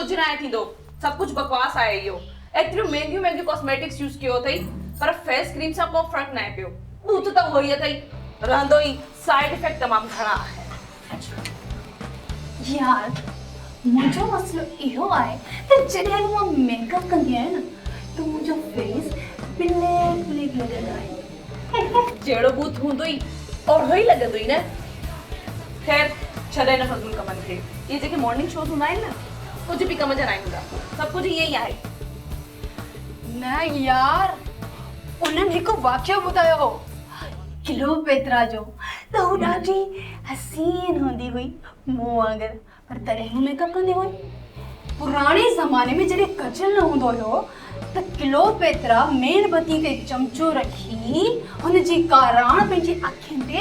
ڪجهه ناهي ٿيندو. سڀ ڪجهه بڪواس آهي اهو. ايتريون مهنگيون مهنگيون ڪاسميٽڪس يوز ڪيو اٿئي پر فيس ڪريم سان ڪو فرق ناهي پيو. ٻوٿ ته اهو ئي اٿئي رهندو ئي. سائيڊ افيڪٽ تمام گهڻا آهن. يار منهنجو مسئلو اهو آهي ته جڏهن به مان ميڪ اپ ڪندي آهيان نه ته منهنجو فيس بليڪ بليڪ لڳندو آهي. جهڙو ٻوٿ هوندو ئي اوهڙو ئي لڳندو ئي نه. خير ڇڏ هن فضول ڪمن کي. اهي جيڪي مارننگ شوز هوندا آهن نه ڪجهه به ڪم جا ناهن هوندا. سڀ ڪجهه ائين ئي آهي. نه يار انهن هڪ واقعو ٻڌايو هو ڪليوپيترا جو ته هو ڏاڍي حسين هوندي هئي مون وانگر پر تڏهن هو ميڪ اپ ڪندي هئي. پراڻي زماني ۾ جڏهن ڪجل نه هوندو هيو ته ڪليوپيترا ميڻ بتي تي چمچو رکي هن جي ڪاراڻ پنهنجي اکين تي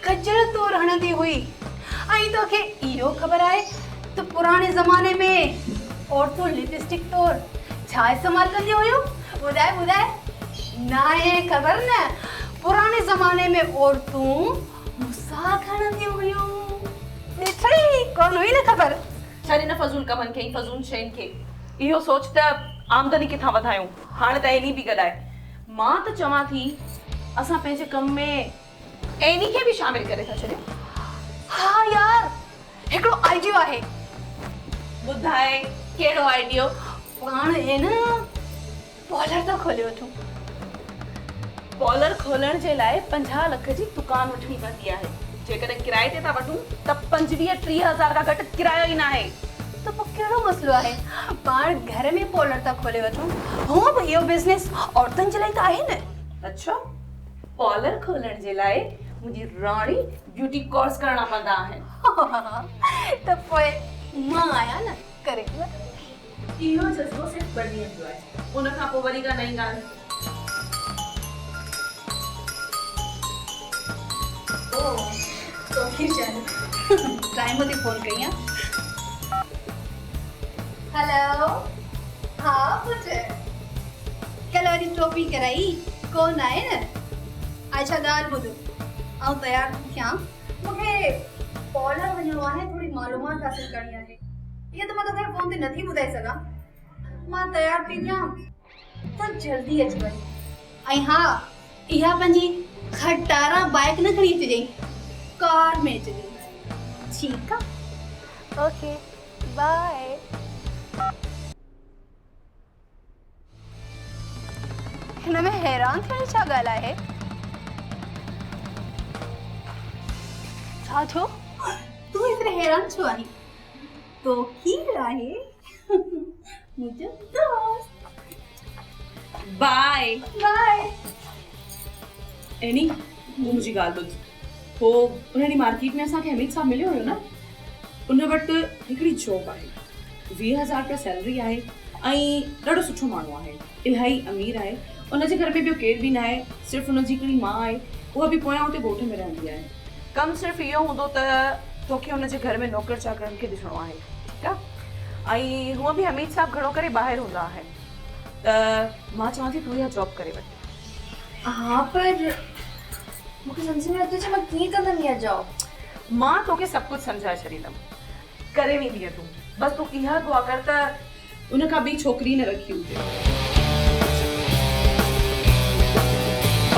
ڪجل طور هڻندي هئي ۽ توکي اهو خبر آهي ته پراڻي زماني ۾ عورتون لپ اسٽڪ طور ڇا استعمال ڪنديون هيون؟ ٻڌاء ٻڌاء. ناهي خبر نه؟ پراڻي زماني ۾ عورتون مساڳ هڻنديون هيون. ڏٺئي ڪونه هئي نه خبر. ڇڏ ان فضول ڪمن کي ۽ فضول شين کي. اهو سوچ ته آمدني ڪٿان وڌايون. هاڻي ته عيني به گڏ آهي. مان ته چوان ٿي اسان پنهنجي ڪم ۾ عيني کي به شامل ڪري ٿا ڇڏيون. ها يار هڪڙو آئيڊيو آهي. ٻڌاء ڪهڙو آئيڊيو؟ پاڻ ائين پارلر ٿا کولي وٺون. پارلر کولڻ جي لاء 50 لک جي دڪان وٺڻي پوندي آهي. جيڪڏهن ڪرائي تي ٿا وٺون ته 25 30 هزار کان گهٽ ڪرايو ئي ناهي. ته پوء ڪهڙو مسئلو آهي؟ پاڻ گهر ۾ پارلر ٿا کولي وٺون. هونء به اهو بزنس عورتن جي لاء ته آهي نه. اڇا پارلر کولڻ جي لاء منهنجي راڻي بيوٽي ڪورس ڪرڻا پوندا آهن. ته پوء مان آهيان نه ڪري ٿي وٺان. اهو جذبو صرف ٻه ڏينهن جو آهي. ان کان پوء وري ڪا نئين ڳالهه. او توکي شايد ٽائيم تي فون ڪئي آ. هلو ها پٽ ڪلهه واري ٽوپي ڪرائي ڪونه آهي نه. اڇا ڳالهه ٻڌ آئون تيار ٿي ٿيان مون کي پارلر وڃڻو آهي ٿوري معلومات حاصل ڪرڻي آهي. اهو ته مان توکي فون تي نٿي ٻڌائي سگهان. مان تيار پئي ٿيان ته جلدي اچي وڃ. ۽ ها اها پنهنجي کٽارا بائيڪ نه کڻي اچجئين ڪار ۾ اچجئين. ٺيڪ آ اوڪي باء. هن ۾ حيران ٿيڻ جي ڇا ڳالهه آهي؟ ڇا ٿيو؟ تون ايتري حيران ڇو آهين؟ توقير آهي منهنجو دوست. باء. باء. عيني تون منهنجي ڳالهه ٻڌ. هو ان ڏينهن مارڪيٽ ۾ اسان کي حميد صاحب مليو هيو نه ان وٽ هڪڙي جاب آهي 20 هزار رپيا سيلري آهي ۽ ڏاڍو سٺو ماڻهو آهي الاهي امير آهي ان جي گهر ۾ ٻيو ڪير به ناهي صرف ان جي هڪڙي ماء آهي اها به پويان اتي ڳوٺ ۾ رهندي آهي. ڪم صرف اهو هوندو ته توکي ان جي گهر ۾ نوڪر چاڪرن کي ڏسڻو آهي ٺيڪ آهي ۽ هونء به حميد صاحب گهڻو ڪري ٻاهر هوندا آهن ته مان چوان ٿي تون اها جاب ڪري وٺ. ها پر مون کي سمجهه ۾ نٿو اچي مان ڪيئن ڪندم اها جاب. مان توکي سڀ ڪجهه سمجهائي ڇڏيندم ڪري ويندينء تون بس تون اها دعا ڪر ته ان کان ٻي ڇوڪري نه رکي هجي.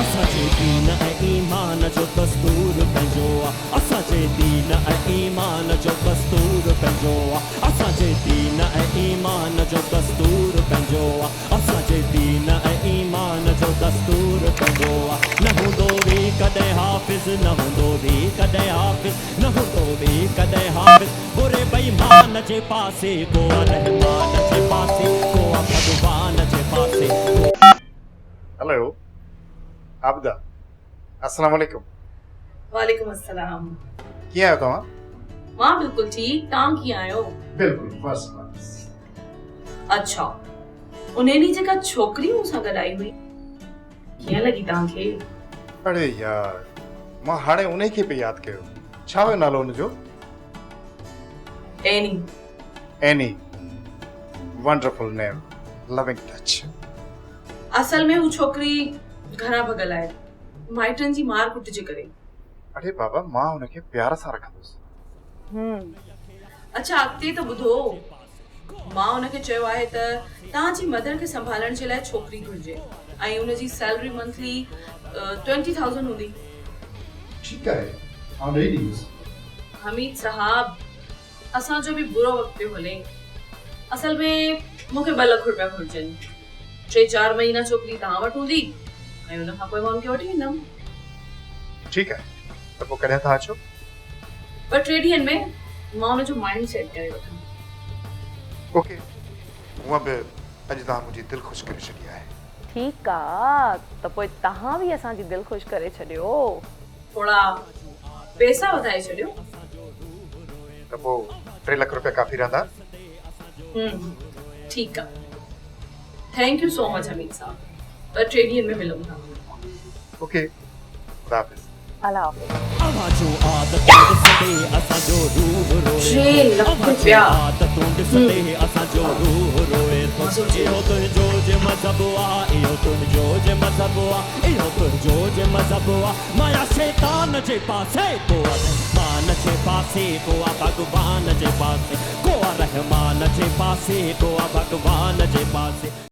اسان جي دين ۽ ايمان جو دستور پنهنجو آ اسان جي دين ۽ ايمان جو دستور پنهنجو آ اسان جي دين ۽ ايمان جو دستور پنهنجو آ اسان جي دين ۽ ايمان جو دستور پنهنجو آ نه هوندو ري ڪڏهن حافظ نه هوندو ري ڪڏهن حافظ نه هوندو ري ڪڏهن حافظ بري بي ايمان جي پاسي ڪو آ رحمان جي پاسي ڪو آ ڀڳوان جي پاسي ڪو. هلو عابده السلام عليڪم. وعليڪم السلام. ڪيئن آهيو توهان؟ مان بلڪل ٺيڪ توهان ڪيئن آهيو؟ بلڪل فرسٽ ڪلاس. اڇا انهي ڏينهن جيڪا ڇوڪري مون سان گڏ آئي هئي ڪيئن لڳي توهان کي؟ اڙي يار مان هاڻي انهي کي پئي ياد ڪيو. ڇا هيو نالو ان جو؟ Annie. Annie wonderful name loving touch. اصل ۾ هو ڇوڪري گهران ڀڳل آهي مائٽن جي مار ڪٽ جي ڪري. اڙي بابا مان هن کي پيار سان رکندس. اڇا اڳتي ته ٻڌو. مان ان کي چيو آهي ته توهان جي مدر کي سنڀالڻ جي لاء ڇوڪري گهرجي ۽ ان جي سيلري منٿلي ٽوئنٽي ٿائوزنڊ هوندي. ٺيڪ آهي، آئون ڏئي ڏيندس. حميد صاحب، اسان جو به برو وقت پيو هلي. اصل ۾ مون کي ٻه لک روپيا گهرجن. ٽي چار مهينا ڇوڪري توهان وٽ هوندي ۽ ان کان پوء مان ان کي وٺي ويندم. ٺيڪ آهي، ته پوء ڪڏهن ٿا اچو؟ ٻه ٽي ڏينهن ۾ مان ان جو مائنڊ سيٽ ڪري وٺان. اوڪي، هونء به اڄ توهان منهنجي دل خوش ڪري ڇڏي آهي. ٺيڪ آ، ته پوء توهان به اسان جي دل خوش ڪري ڇڏيو. ٿورا پئسا وڌائي ڇڏيو. ته پوء ٽي لک روپيا ڪافي رهندا؟ هم ٺيڪ آ. Thank you so much Hameed صاحب. ٻه ٽي ڏينهن ۾ ملون ٿا. اوڪي، خدا حافظ. الله حافظ. اوهان جون عادتون ڏسندي اسان جو روح روئي ٽي ٿو لک اوهان جون روپيا. عادتون ڏسندي اسان جو روح روئي ٿو اهو تنهنجو جي مذهب آ اهو تنهنجو جي مذهب آ اهو تنهنجو جي مذهب آ مايا شيطان جي پاسي ڪو آ رحمان جي پاسي ڪو آ ڀڳوان جي پاسي ڪو آ رحمان جي پاسي ڪو آ ڀڳوان جي پاسي.